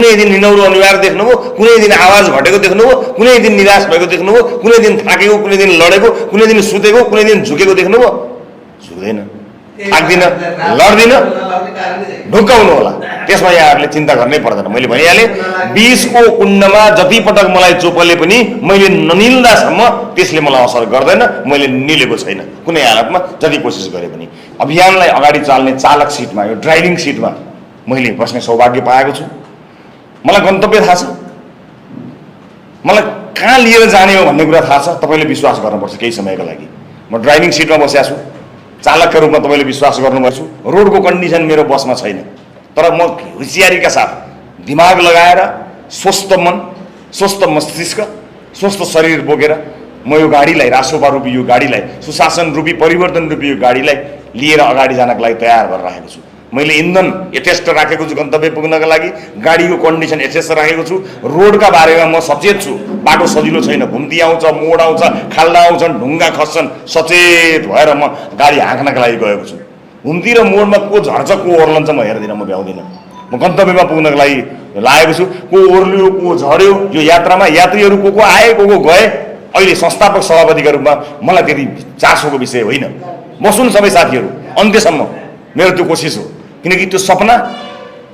कुनै दिन निनौरो अनिवार्य देख्नुभयो, कुनै दिन आवाज घटेको देख्नुभयो, कुनै दिन निराश भएको देख्नुभयो, कुनै दिन थाकेको, कुनै दिन लडेको, कुनै दिन सुतेको, कुनै दिन झुकेको देख्नुभयो? झुक्दैन, थाक्दिन, लड्दिन, ढुक्काउनु होला। त्यसमा यहाँहरूले चिन्ता गर्नै पर्दैन। मैले भनिहालेँ, 20को कुण्डमा जति पटक मलाई चोपले पनि मैले ननिल्दासम्म त्यसले मलाई असर गर्दैन। मैले निलेको छैन कुनै हालतमा, जति कोसिस गरे पनि। अभियानलाई अगाडि चाल्ने चालक सिटमा, यो ड्राइभिङ सिटमा मैले बस्ने सौभाग्य पाएको छु। मलाई गन्तव्य थाहा छ, मलाई कहाँ लिएर जाने हो भन्ने कुरा थाहा छ। तपाईँले विश्वास गर्नुपर्छ केही समयको लागि। म ड्राइभिङ सिटमा बसेको छु, चालकका रूपमा तपाईँले विश्वास गर्नुपर्छ। रोडको कन्डिसन मेरो बसमा छैन, तर म होसियारीका साथ दिमाग लगाएर स्वस्थ मन, स्वस्थ मस्तिष्क, स्वस्थ शरीर बोकेर म यो गाडीलाई, रासोपा रूपी यो गाडीलाई, सुशासन रूपी, परिवर्तन रूपी यो गाडीलाई लिएर अगाडि जानका लागि तयार भएर राखेको छु। मैले इन्धन यथेष्ट राखेको छु गन्तव्य पुग्नका लागि, गाडीको कन्डिसन यथेष्ट राखेको छु। रोडका बारेमा म सचेत छु, बाटो सजिलो छैन, घुम्ती आउँछ, मोड आउँछ, खाल्डा आउँछन्, ढुङ्गा खस्छन्। सचेत भएर म गाडी हाँक्नका लागि गएको छु। घुम्ती र मोडमा को झर्छ, को ओर्लन्छ म हेर्दिनँ, म भ्याउँदिनँ। म गन्तव्यमा पुग्नका लागि लागेको छु। को ओर्लियो, को झऱ्यो, यो यात्रामा यात्रीहरू को आए, को गए। अहिले संस्थापक सभापतिका रूपमा मलाई त्यति चासोको विषय होइन। बसुन् सबै साथीहरू अन्त्यसम्म, मेरो त्यो कोसिस हो। किनकि त्यो सपना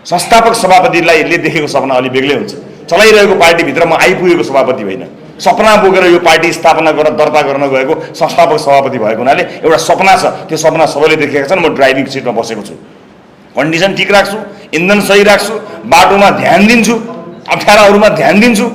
संस्थापक सभापतिले देखेको सपना अलि बेग्लै हुन्छ। चलाइरहेको पार्टीभित्र म आइपुगेको सभापति होइन, सपना बोकेर यो पार्टी स्थापना गरेर दर्ता गर्न गएको संस्थापक सभापति भएको हुनाले एउटा सपना छ। त्यो सपना सबैले देखेका छन्। म ड्राइभिङ सिटमा बसेको छु, कन्डिसन ठिक राख्छु, इन्धन सही राख्छु, बाटोमा ध्यान दिन्छु, अप्ठ्याराहरूमा ध्यान दिन्छु।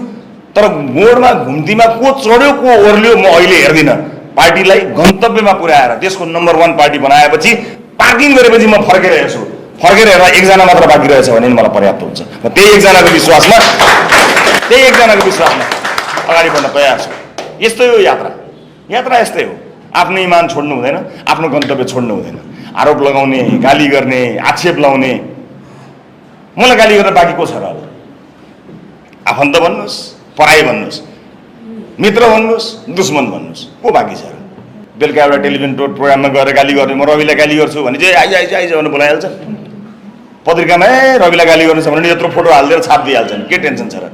तर मोडमा, घुम्तीमा को चढ्यो, को ओर्ल्यो म अहिले हेर्दिनँ। पार्टीलाई गन्तव्यमा पुर्याएर देशको नम्बर 1 पार्टी बनाएपछि, पार्किङ गरेपछि म फर्केर हेर्छु। फर्केर हेर्दा एकजना मात्र बाँकी रहेछ भने मलाई पर्याप्त हुन्छ। म त्यही एकजनाको विश्वासमा अगाडि बढ्न तयार छु। यस्तै हो यात्रा। यात्रा यस्तै हो। आफ्नो इमान छोड्नु हुँदैन, आफ्नो गन्तव्य छोड्नु हुँदैन। आरोप लगाउने, गाली गर्ने, आक्षेप लाउने, मलाई गाली गर्न बाँकी को छ र? अब आफन्त भन्नुहोस्, पराई भन्नुहोस्, मित्र भन्नुहोस्, दुश्मन भन्नुहोस्, को बाँकी छ र? बेलुका एउटा टेलिभिजन प्रोग्राममा गएर गाली गर्ने, म रविलाई गाली गर्छु भने चाहिँ आइज भनेर बोलाइहाल्छ। पत्रिकामा रविलाई गाली गर्नु छ भने यत्रो फोटो हालिदिएर छाप दिइहाल्छन्। के टेन्सन छ र?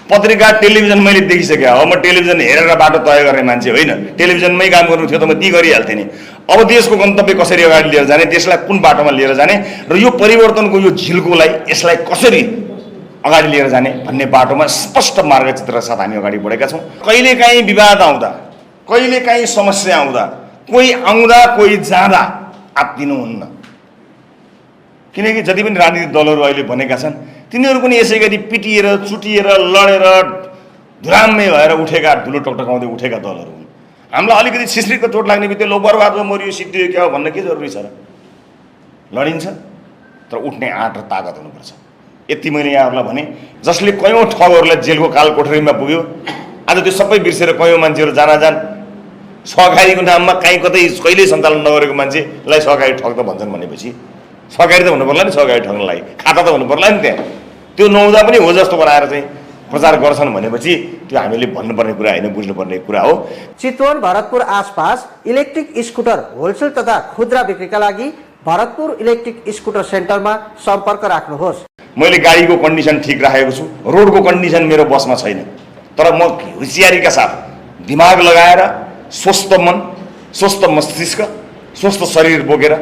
पत्रिका, टेलिभिजन मैले देखिसकेँ हो। म टेलिभिजन हेरेर बाटो तय गर्ने मान्छे होइन। टेलिभिजनमै काम गर्नु थियो त म ती गरिहाल्थेँ नि। अब देशको गन्तव्य कसरी अगाडि लिएर जाने, देशलाई कुन बाटोमा लिएर जाने र यो परिवर्तनको यो झिल्कोलाई, यसलाई कसरी अगाडि लिएर जाने भन्ने बाटोमा स्पष्ट मार्गचित्रका साथ हामी अगाडि बढेका छौँ। कहिलेकाहीँ विवाद आउँदा, कहिलेकाहीँ समस्या आउँदा, कोही आउँदा कोही जाँदा आत्तिनुहुन्न। किनकि जति पनि राजनीतिक दलहरू अहिले बनेका छन्, तिनीहरू पनि यसै गरी पिटिएर, चुटिएर, लडेर, धुराम्मै भएर उठेका, धुलो टकटकाउँदै उठेका दलहरू हुन्। हामीलाई अलिकति छिस्रिको चोट लाग्ने बित्तिकै लो बर्बाद भयो, मरियो, सिद्धियो क्या हो भन्न के जरुरी छ र? लडिन्छ, तर उठ्ने आँट र तागत हुनुपर्छ। यति मैले यहाँहरूलाई भने, जसले कयौँ ठगहरूलाई जेलको काल कोठरीमा पुग्यो, आज त्यो सबै बिर्सेर कयौँ मान्छेहरू जान सहकारीको नाममा कहीँ कतै कहिल्यै सञ्चालन नगरेको मान्छेलाई सहकारी ठग त भन्छन् भनेपछि सहकारी त हुनु पर्ला नि। सहकारी ठग्न लागि खाता त हुनु पर्ला नि। त्यहाँ त्यो नहुँदा पनि हो जस्तो बनाएर चाहिँ प्रचार गर्छन् भनेपछि त्यो हामीले भन्नुपर्ने कुरा होइन, बुझ्नुपर्ने कुरा हो। चितवन, भरतपुर आसपास इलेक्ट्रिक स्कुटर होलसेल तथा खुद्रा बिक्रीका लागि भरतपुर इलेक्ट्रिक स्कुटर सेन्टरमा सम्पर्क राख्नुहोस्। मैले गाडीको कन्डिसन ठिक राखेको छु, रोडको कन्डिसन मेरो बसमा छैन, तर म होसियारीका साथ दिमाग लगाएर स्वस्थ मन, स्वस्थ मस्तिष्क, स्वस्थ शरीर बोकेर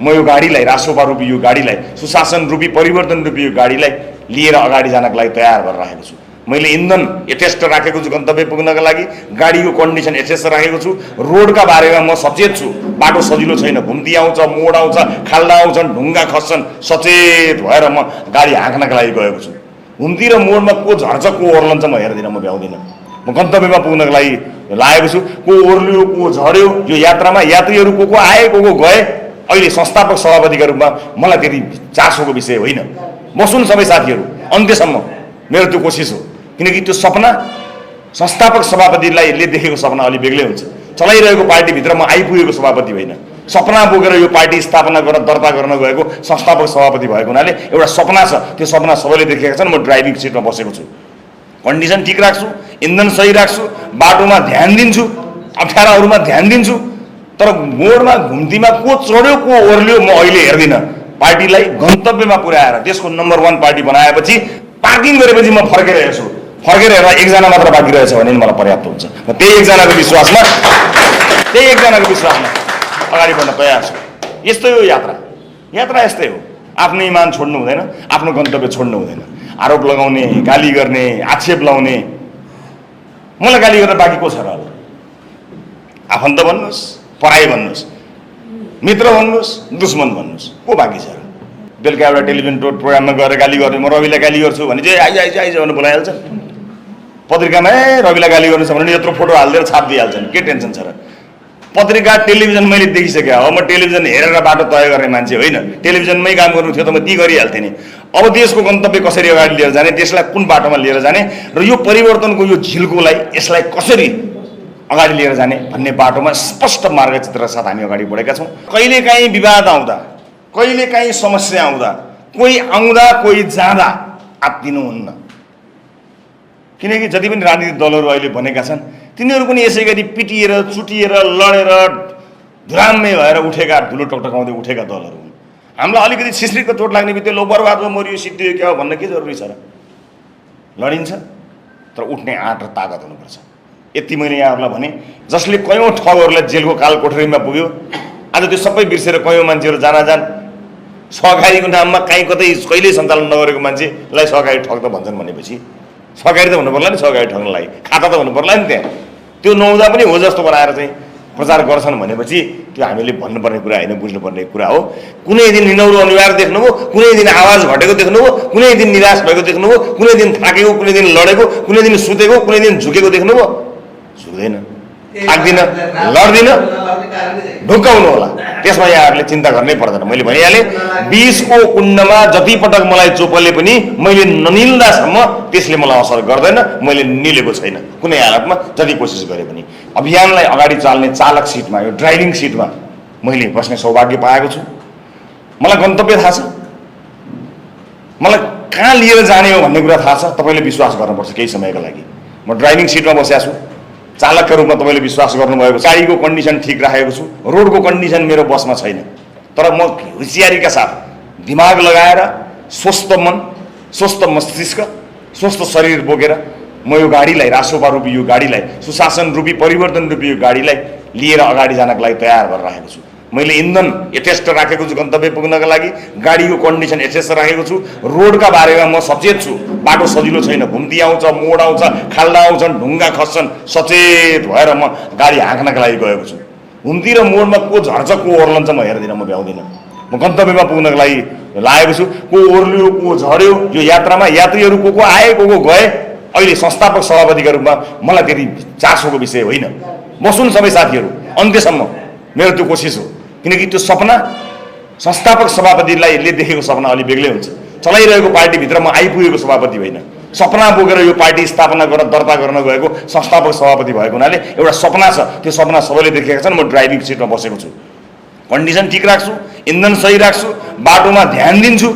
म यो गाडीलाई, रासोपा रूपी यो गाडीलाई, सुशासन रूपी, परिवर्तन रूपी यो गाडीलाई लिएर अगाडि जानका लागि तयार भएर राखेको छु। मैले इन्धन यथेष्ट राखेको छु गन्तव्य पुग्नका लागि, गाडीको कन्डिसन यथेष्ट राखेको छु। रोडका बारेमा म सचेत छु, बाटो सजिलो छैन, घुम्ती आउँछ, मोड आउँछ, खाल्डा आउँछन्, ढुङ्गा खस्छन्। सचेत भएर म गाडी हाँक्नका लागि गएको छु। घुम्ती र मोडमा को झर्छ, को ओर्लन्छ म हेर्दिनँ, म भ्याउँदिनँ। म गन्तव्यमा पुग्नका लागि लागेको छु। को ओर्लियो, को झऱ्यो, यो यात्रामा यात्रीहरू को आए, को गए। अहिले संस्थापक सभापतिका रूपमा मलाई त्यति चासोको विषय होइन। बसुन् सबै साथीहरू अन्त्यसम्म, मेरो त्यो कोसिस हो। किनकि त्यो सपना संस्थापक सभापतिले देखेको सपना अलि बेग्लै हुन्छ। चलाइरहेको पार्टीभित्र म आइपुगेको सभापति होइन, सपना बोकेर यो पार्टी स्थापना गरेर दर्ता गर्न गएको संस्थापक सभापति भएको हुनाले एउटा सपना छ। त्यो सपना सबैले देखेका छन्। म ड्राइभिङ सिटमा बसेको छु, कन्डिसन ठिक राख्छु, इन्धन सही राख्छु, बाटोमा ध्यान दिन्छु, अप्ठ्याराहरूमा ध्यान दिन्छु। तर मोडमा, घुम्तीमा को चढ्यो, को ओर्ल्यो म अहिले हेर्दिनँ। पार्टीलाई गन्तव्यमा पुर्याएर देशको नम्बर 1 पार्टी बनाएपछि पार्किङ गरेपछि म फर्केर हेर्छु, फर्केर हेर्दा एकजना मात्र बाँकी रहेछ भने मलाई पर्याप्त हुन्छ। म त्यही एकजनाको विश्वासमा अगाडि बढ्न तयार छु। यस्तै हो यात्रा, यात्रा यस्तै हो। आफ्नो इमान छोड्नु हुँदैन, आफ्नो गन्तव्य छोड्नु हुँदैन। आरोप लगाउने, गाली गर्ने, आक्षेप लाउने, मलाई गाली गरेर बाँकी को छ र? आफन्त भन्नुहोस्, पराई भन्नुहोस्, मित्र भन्नुहोस्, दुश्मन भन्नुहोस्, को बाँकी छ र? बेलुका एउटा टेलिभिजन प्रोग्राममा गएर गाली गर्ने, म रविलाई गाली गर्छु भने चाहिँ आइज भनेर बोलाइहाल्छ। पत्रिकामा रविलाई गाली गर्नु छ भने यत्रो फोटो हालिदिएर छाप दिइहाल्छन्, के टेन्सन छ र? पत्रिका टेलिभिजन मैले देखिसकेँ हो। म टेलिभिजन हेरेर बाटो तय गर्ने मान्छे होइन। टेलिभिजनमै काम गर्नु थियो त म ती गरिहाल्थेँ नि। अब देशको गन्तव्य कसरी अगाडि लिएर जाने, देशलाई कुन बाटोमा लिएर जाने र यो परिवर्तनको यो झिल्कोलाई यसलाई कसरी अगाडि लिएर जाने भन्ने बाटोमा स्पष्ट मार्गचित्र साथ हामी अगाडि बढेका छौँ। कहिलेकाहीँ विवाद आउँदा, कहिलेकाहीँ समस्या आउँदा, कोही आउँदा कोही जाँदा आत्तिनुहुन्न। किनकि जति पनि राजनीतिक दलहरू अहिले बनेका छन् तिनीहरू पनि यसै गरी पिटिएर, चुटिएर, लडेर, धुराम्मे भएर उठेका, धुलो टकटकाउँदै उठेका दलहरू हुन्। हामीलाई अलिकति छिस्रिको चोट लाग्ने बित्तिकै लो बर्बाद भयो, मरियो, सिद्धियो, क्या हो भन्न के जरुरी छ र? लडिन्छ, तर उठ्ने आँट र तागत हुनुपर्छ। यति मैले यहाँहरूलाई भने, जसले कयौँ ठगहरूलाई जेलको काल कोठरीमा पुग्यो, आज त्यो सबै बिर्सेर कयौँ मान्छेहरू जान सहकारीको नाममा कहीँ कतै कहिल्यै सञ्चालन नगरेको मान्छेलाई सहकारी ठग त भन्छन् भनेपछि सहकारी त हुनु पर्ला नि। सहकारी ठग्नलाई खाता त हुनु पर्ला नि। त्यहाँ त्यो नहुँदा पनि हो जस्तो बनाएर चाहिँ प्रचार गर्छन् भनेपछि त्यो हामीले भन्नुपर्ने कुरा होइन, बुझ्नुपर्ने कुरा हो। कुनै दिन निनौरो अनिवार्य देख्नुभयो, कुनै दिन आवाज घटेको देख्नुभयो, कुनै दिन निराश भएको देख्नुभयो, कुनै दिन थाकेको, कुनै दिन लडेको, कुनै दिन सुतेको, कुनै दिन झुकेको देख्नुभयो? झुक्दैन, थाक्दिन, लड्दिन, ढुक्काउनु होला। त्यसमा यहाँहरूले चिन्ता गर्नै पर्दैन। मैले भनिहालेँ, विषको कुण्डमा जति पटक मलाई चोपले पनि मैले ननिल्दासम्म त्यसले मलाई असर गर्दैन। मैले निलेको छैन कुनै हालतमा, जति कोसिस गरे पनि। अभियानलाई अगाडि चाल्ने चालक सिटमा, यो ड्राइभिङ सिटमा मैले बस्ने सौभाग्य पाएको छु। मलाई गन्तव्य थाहा छ, मलाई कहाँ लिएर जाने हो भन्ने कुरा थाहा छ। तपाईँले विश्वास गर्नुपर्छ केही समयका लागि। म ड्राइभिङ सिटमा बसेको छु, चालकका रूपमा तपाईँले विश्वास गर्नुभएको छ। गाडीको कन्डिसन ठिक राखेको छु, रोडको कन्डिसन मेरो बसमा छैन, तर म होसियारीका साथ दिमाग लगाएर स्वस्थ मन, स्वस्थ मस्तिष्क, स्वस्थ शरीर बोकेर म यो गाडीलाई, रासोपा रूपी यो गाडीलाई, सुशासन रूपी, परिवर्तन रूपी यो गाडीलाई लिएर अगाडि जानको लागि तयार भएर राखेको छु। मैले इन्धन यथेष्ट राखेको छु गन्तव्य पुग्नका लागि, गाडीको कन्डिसन यथेष्ट राखेको छु। रोडका बारेमा म सचेत छु, बाटो सजिलो छैन, घुम्ती आउँछ, मोड आउँछ, खाल्डा आउँछन्, ढुङ्गा खस्छन्। सचेत भएर म गाडी हाँक्नका लागि गएको छु। घुम्ती र मोडमा को झर्छ, को ओर्लन्छ म हेर्दिनँ, म भ्याउँदिनँ। म गन्तव्यमा पुग्नका लागि लागेको छु। को ओर्लियो, को झऱ्यो, यो यात्रामा यात्रीहरू को आए, को गए। अहिले संस्थापक सभापतिका रूपमा मलाई त्यति चासोको विषय होइन। बसुन् सबै साथीहरू अन्त्यसम्म, मेरो त्यो कोसिस हो। किनकि त्यो सपना संस्थापक सभापतिले देखेको सपना अलि बेग्लै हुन्छ। चलाइरहेको पार्टीभित्र म आइपुगेको सभापति होइन, सपना बोकेर यो पार्टी स्थापना गर्न, दर्ता गर्न गएको संस्थापक सभापति भएको हुनाले एउटा सपना छ। त्यो सपना सबैले देखेका छन्। म ड्राइभिङ सिटमा बसेको छु, कन्डिसन ठिक राख्छु, इन्धन सही राख्छु, बाटोमा ध्यान दिन्छु,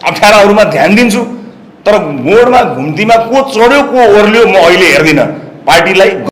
अप्ठ्याराहरूमा ध्यान दिन्छु। तर मोडमा, घुम्तीमा को चढ्यो, को ओर्ल्यो म अहिले हेर्दिनँ। पार्टीलाई